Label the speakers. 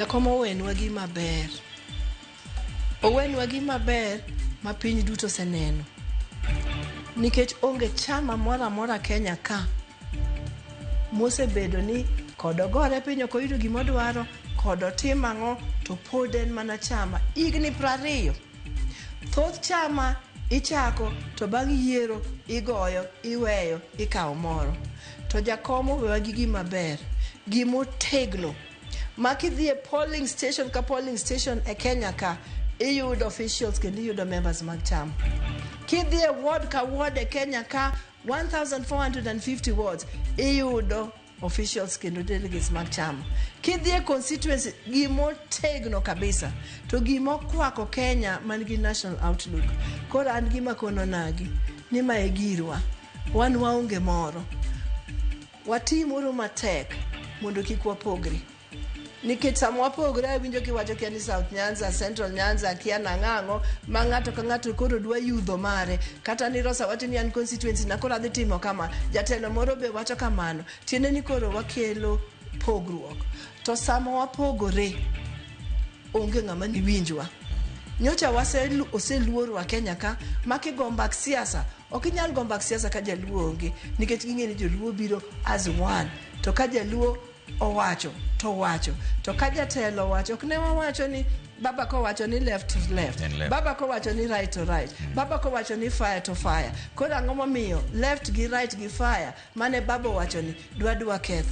Speaker 1: Jakom owenwa gima ber. Owenwa gima ber ma piny duto oseneno. Nikech onge chama moro amora Kenya ka mosebedo ni kod ogore piny ok oyudo gima odwaro, kod otim ang'o to pod en mana chama. Higni 20. Thoth chama ichako to bang' yiero igoyo, iweyo, ikawo moro. To jakom owewa gi gima ber, gimotegno ma kidhi e polling station ka polling station e Kenya ka iyudo officials kendo iyudo members mag chama. Kidhi e ward ka ward e Kenya ka 1450 wards iyudo officials kendo delegates mag chama. Kidhi e constituency gimotegno kabisa to gimokwako Kenya man gi national outlook. Koro an gima kono nagi ni ma e girwa. Wan waonge moro. Watimuru matek mondo kik wapogre. Nikech sama wapogre awinjo kiwacho kia ni South Nyanza, Central Nyanza, kia nang'ang'o ma ng'ato ka ng'ato koro dwa yudho mare. Kata ni Rosa wacho ni an constituency na koro adhi timo kama. Jatelo moro be wacho kamano. Tiende ni koro wakelo pogruok. To sama wapogore, onge ng'ama niwinjwa. Nyocha oseluorwa Kenya ka ma kigo mbak siasa ok inyal go mbak siasa ka jaluo onge nikech ging'e ni joluo biro as one to ka jaluo owacho to owacho to ka jatelo owacho ok ne wawacho ni baba kowacho ni left to left,
Speaker 2: En left.
Speaker 1: Baba kowacho ni right to right, baba kowacho ni fire to fire. Koro ang'o momiyo left gi right gi fire mane baba owacho ni dwa ketho?